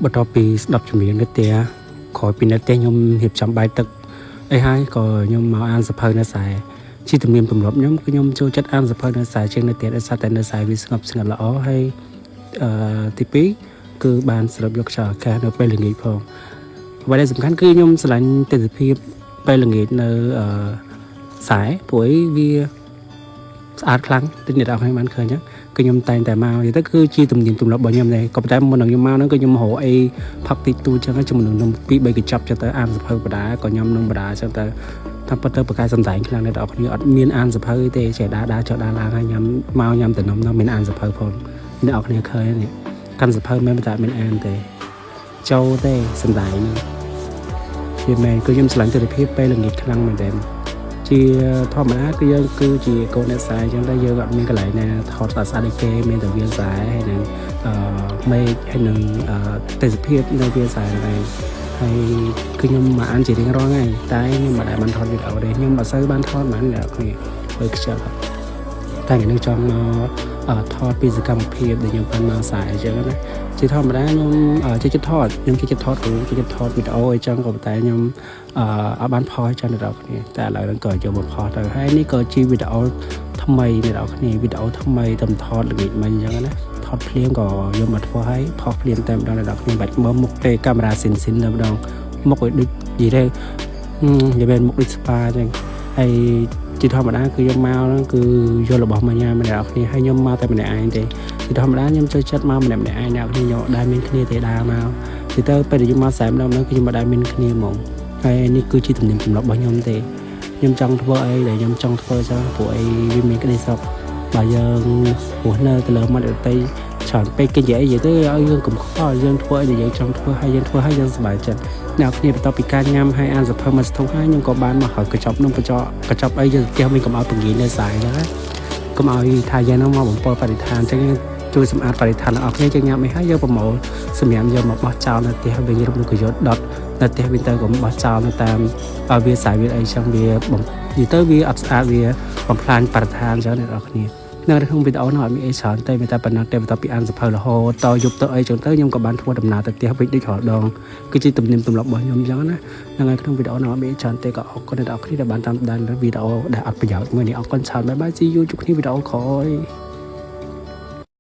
បន្ទាប់ពីស្ដាប់ចម្រៀងនៅផ្ទះក្រោយពីនៅផ្ទះខ្ញុំរៀបចំបាយទឹកអីហើយក៏ខ្ញុំមកអានសៀវភៅនៅស្រែជាទំនៀមទម្លាប់ខ្ញុំគឺខ្ញុំចូលចិត្តអានសៀវភៅនៅស្រែជាងនៅផ្ទះដោយសារតែនៅស្រែវាស្ងប់ស្ងាត់ល្អហើយអឺទី2គឺបានស្រូបយកខ្យល់អាកាសនៅពេលល្ងាចផងអ្វីដែលសំខាន់គឺខ្ញុំស្រឡាញ់ទិដ្ឋភាពពេលល្ងាចនៅអឺស្រែព្រោះអីវា ស្អាតខ្លាំងដូចអ្នកនរគ្នាបានឃើញអញ្ចឹងគឺខ្ញុំតែងតែមកនិយាយទៅគឺជាទំនៀមទម្លាប់របស់ខ្ញុំដែរក៏ប៉ុន្តែមុននឹងខ្ញុំមកហ្នឹងគឺខ្ញុំរកអីផឹកតិចតួចអញ្ចឹងជាមួយនឹងនំពីរបីកញ្ចប់ចឹងទៅអានសៀវភៅបដាក៏ញ៉ាំនំបដាអញ្ចឹងទៅតាមពិតទៅប្រកែសំដែងខ្លាំងអ្នកនរគ្នាអត់មានអានសៀវភៅទេចេះដើរដើរចុះដើរឡើងហើយញ៉ាំមកញ៉ាំតែនំនោះមានអានសៀវភៅផងអ្នកនរគ្នាឃើញនេះកាន់សៀវភៅមិនតែមានអានទេចូលទេសំដែងហ្នឹងវាមែនគឺខ្ញុំស្រឡាញ់ទិដ្ឋភាពពេលល្ងាចខ្លាំងមែនទែន ជាធម្មតាគឺយើងគឺជាកូនអ្នកស្រែអញ្ចឹងតែយើងអត់មានកន្លែងណាថតស្អាតស្អាតដូចគេមានតែវាលស្រែហើយនឹងអឺមេឃហើយនឹងអឺទេសភាពនៅវាលស្រែហ្នឹងឯងហើយគឺខ្ញុំមកអានជារៀងរាល់ថ្ងៃតែខ្ញុំមិនដែលបានថតវីដេអូទេខ្ញុំអត់សូវបានថតហ្មងអ្នកនរគ្នាបើខ្ជិលតែថ្ងៃនេះចង់មកអឺថតពីសកម្មភាពដែលខ្ញុំបានមកស្រែអញ្ចឹងណាជាធម្មតាខ្ញុំចូលចិត្តថតខ្ញុំចូលចិត្តថតរូបចូលចិត្តថតវីដេអូអីចឹងក៏ប៉ុន្តែខ្ញុំ អឺអត់បានផុសចឹងអ្នកនរគ្នាតែឥឡូវហ្នឹងក៏យកមកផុសទៅហើយនេះក៏ជាវីដេអូថ្មីអ្នកនរគ្នាវីដេអូថ្មីតំថតល្ងាចមិញអញ្ចឹងណាថតភ្លាមក៏យកមកធ្វើឲ្យផុសភ្លាមតែម្ដងអ្នកនរគ្នាបាច់មើលមុខទេកាមេរ៉ាស៊ីនស៊ីនតែម្ដងមុខឲ្យដូចនិយាយទៅនិយាយមែនមុខដូចស្ប៉ាអញ្ចឹងហើយជាធម្មតាគឺយកមកហ្នឹងគឺយករបស់មកញ៉ាំអ្នកនរគ្នាហើយខ្ញុំមកតែម្នាក់ឯងទេជាធម្មតាខ្ញុំចូលចិត្តមកម្នាក់ម្នាក់ឯងអ្នកនរគ្នាខ្ញុំអត់ដែលមានគ្នាទេដើរមកទីទៅពេលដែលខ្ញុំមកសែម្ដងហ្នឹងគឺខ្ញុំអត់ដែលមានគ្នាហ្មង ហើយនេះគឺជាទំនៀមទម្លាប់របស់ខ្ញុំទេខ្ញុំចង់ធ្វើអីដែលខ្ញុំចង់ធ្វើចឹងព្រោះអីវាមានក្តីសុខបើយើងរស់នៅទៅលើមាត់ដទៃច្រើនពេកគេនិយាយអីនិយាយទៅឲ្យយើងកុំខ្វល់យើងធ្វើអីដែលយើងចង់ធ្វើហើយយើងធ្វើហើយយើងសប្បាយចិត្តអ្នកគ្នាបន្ទាប់ពីការញ៉ាំហើយអានសៀវភៅមកស្ទុះហើយខ្ញុំក៏បានមកហើយកញ្ចប់នំបញ្ចកកញ្ចប់អីយើងផ្ទះវិញកុំឲ្យពងាយនៅស្រែចឹងណាកុំឲ្យថាយ៉ាងហ្នឹងមកបំពុលបរិស្ថានចឹងយើងជួយសម្អាតបរិស្ថានទាំងអស់គ្នាយើងញ៉ាំអីហើយយើងប្រមូលសម្រាប់យកមកបោះចោលនៅផ្ទះវិញឬក៏យកដុត នៅផ្ទះវិញទៅកុំបោះចោលនៅតាមឲ្យវាស្រែវាអីចឹងវាបំនិយាយទៅវាអត់ស្អាតវាបំផ្លាញបរិស្ថានចឹងអ្នកនរគ្នានៅក្នុងវីដេអូនោះអត់មានអីច្រើនទេមានតែប៉ុណ្ណឹងទេបន្ទាប់ពីអានសៀវភៅរហូតតយប់ទៅអីចឹងទៅខ្ញុំក៏បានធ្វើដំណើរទៅផ្ទះវិញដូចរាល់ដងគឺជាទំនៀមទម្លាប់របស់ខ្ញុំចឹងណាហ្នឹងហើយក្នុងវីដេអូនោះអត់មានអីច្រើនទេក៏អរគុណអ្នកនរគ្នាដែលបានតាមដានវីដេអូដែលអត់ប្រយោជន៍មួយនេះអរគុណច្រើន bye bye, see you ជួបគ្នាវីដេអូក្រោយ។